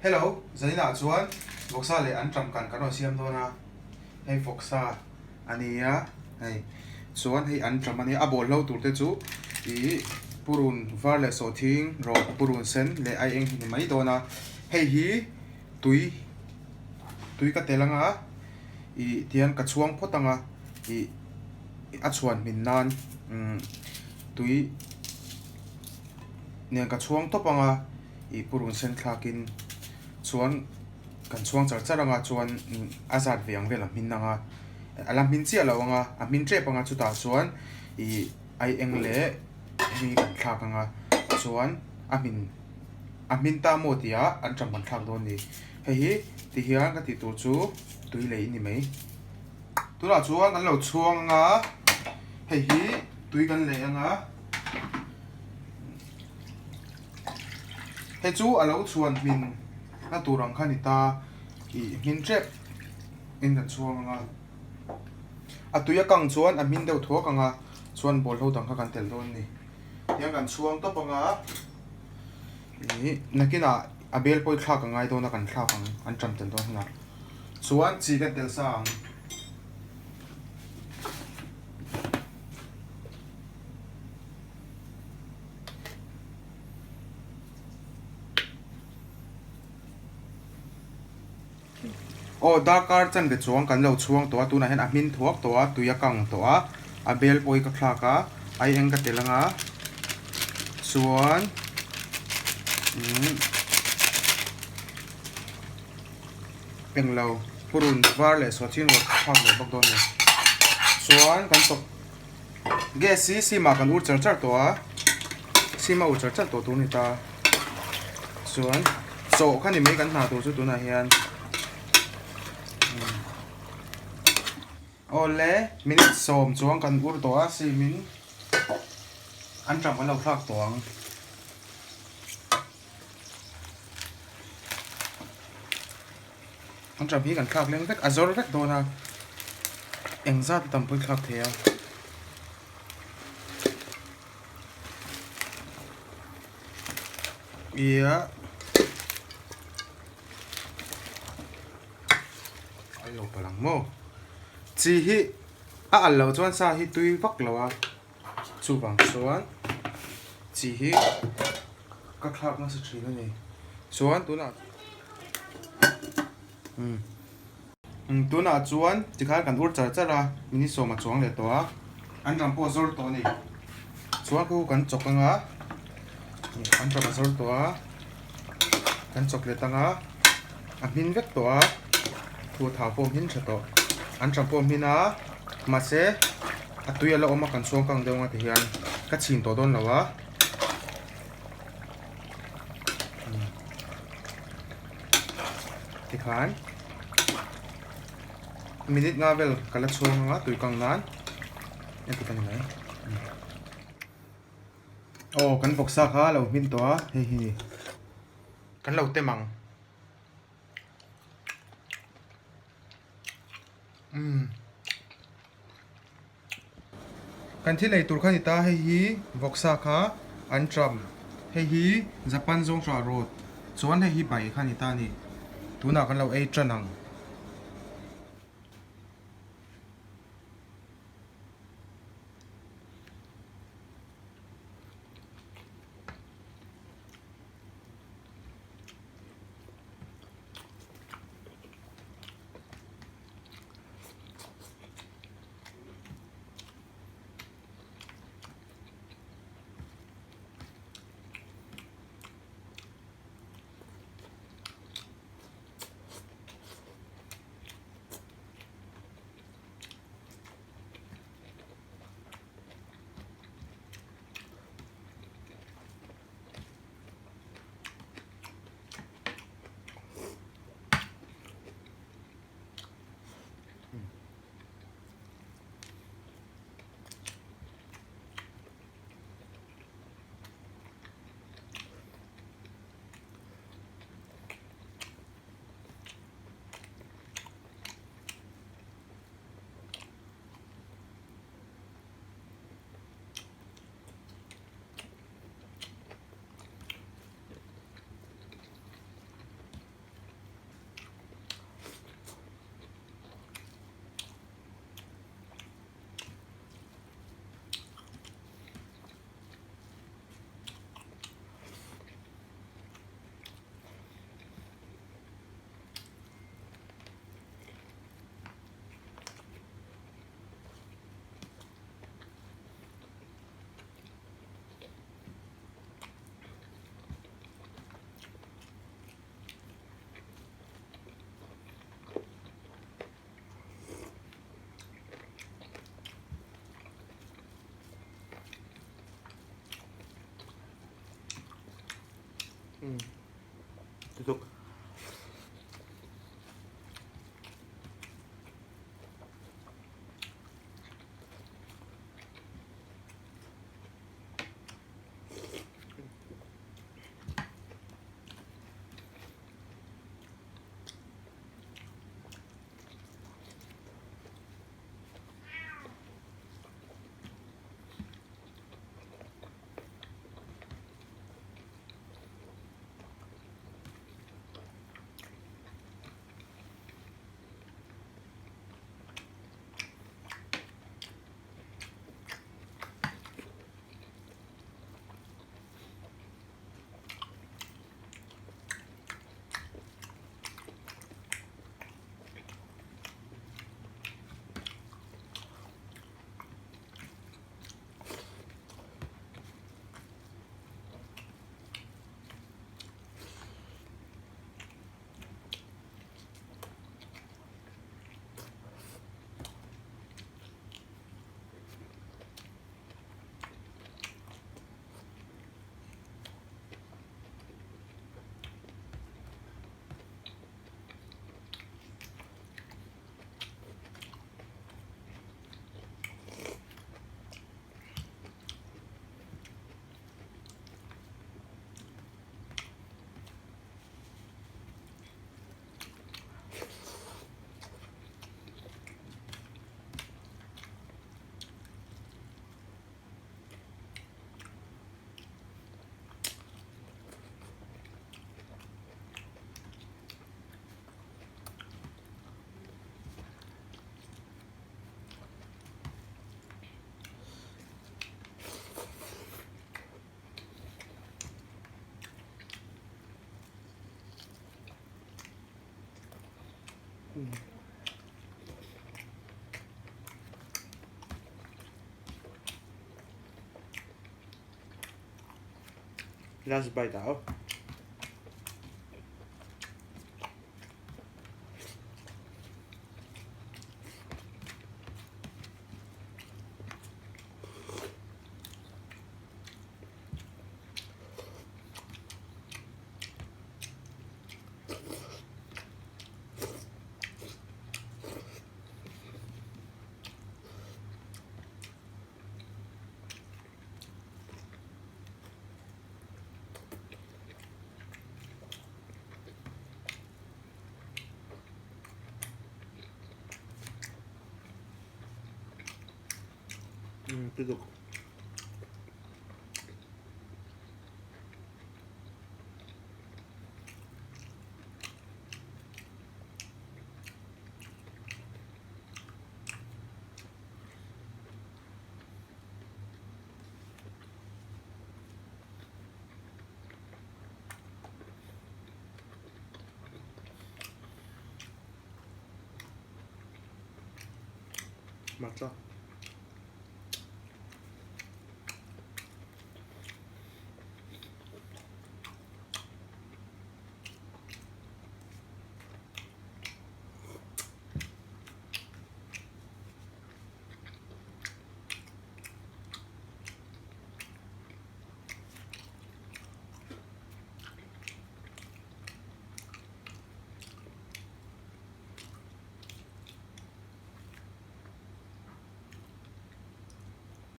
Hello, zaninah chuan vawksa leh an ṭam kan kan rawn siam dawn a, hei vawksa a nia hei chuan hei an ṭam a nia, a bawlhlo tur te chu ih purun var leh sawhthing rawh purun sen leh ai eng hi ni mai dawn a, hei hi tui tui ka tel anga ih tihian ka chhuang phawt anga ih a chhuan hmin nan umm tui nen ka chhuang tawp anga. Ih purun sen thlakin chuan kan chhuang char char anga chuan a zat ve ang vel a hmin anga a la hmin chiah lo anga a hmin tep anga chutah chuan ih ai eng leh hemi kan thlak anga chuan a hmin a hmin ta maw tih ah an ṭam kan thlak dawn a ni hei hi ti hian ka tih tur chu tui lei a ni mai tunah chuan kan lo chhuang anga hei hi tui kan lei anga. Hei chu a lo chhuan hmin na tur ang kha a ni ta ih hmin tep in kan chhuang ang a a tui a kang chuan a hmin deuh thuak ang a chuan bawlhlo dang kha kan telh dawn a ni tiang kan chhuang tawp ang a ih nakinah a bel pawh i thlak a ngai dawn a kan thlak ang an ṭam tel dawn hunah chuan chi kan tel sa ang. Aw darkar chanve chuang kan lo chhuang tawh a tunah hian a hmin thuak tawh a tui a kang tawh a a bel pawh hi ka thlak a ai eng ka tel ang a chuan umm englo purun var leh sawhching rawt thlak leh bawk dawn a ni chuan kan chawp. Gas hi sim ah kan ur char char tawh a, sim a ur char char tawh tur a ni ta. Chuan chaw kha ni mai kan hna tur chu tunah hian awle minute sawm chuang kan ur tawh a sim in an ṭam kan lo thlak tawh ang. An ṭam hi kan thlak leng vek a zawr vek dawn a engzat a tam pawh i thlak thei a. Ia a lo palh ang maw chi hi a al loh chuan sa hi tui vak lo a chuvang chuan chi hi ka thlak nasa thin a ni chuan tunah umm tunah chuan tikhan kan ur char char a minute sawm a chuang leh tawh a an ram pawh a zawr tawh a ni chuan khu kan chawk ang a an ram a zawr tawh a kan chawk let ang a a hmin vek tawh a thu a thau pawh a hmin tha tawh an ram pawh a hmin a mahse a tui a la awm a kan chhuang kang deuh ang a tihian ka chhin tawh dawn lo a. Tikhan minute nga vel ka la chhuang anga tui kang nan heti ka ni mai aw kan vawksa kha a lo hmin tawh a hei hi kan lo tem ang. Kan thil ei tur kha ni ta hei hi vawksa kha an ṭam hei hi Japan zawngṭah rawt chuan hei hi bai kha ni ta a ni tunah kan lo ei ṭan ang. Tutuk. Last bite ah aw. Tutuk. Hmarcha.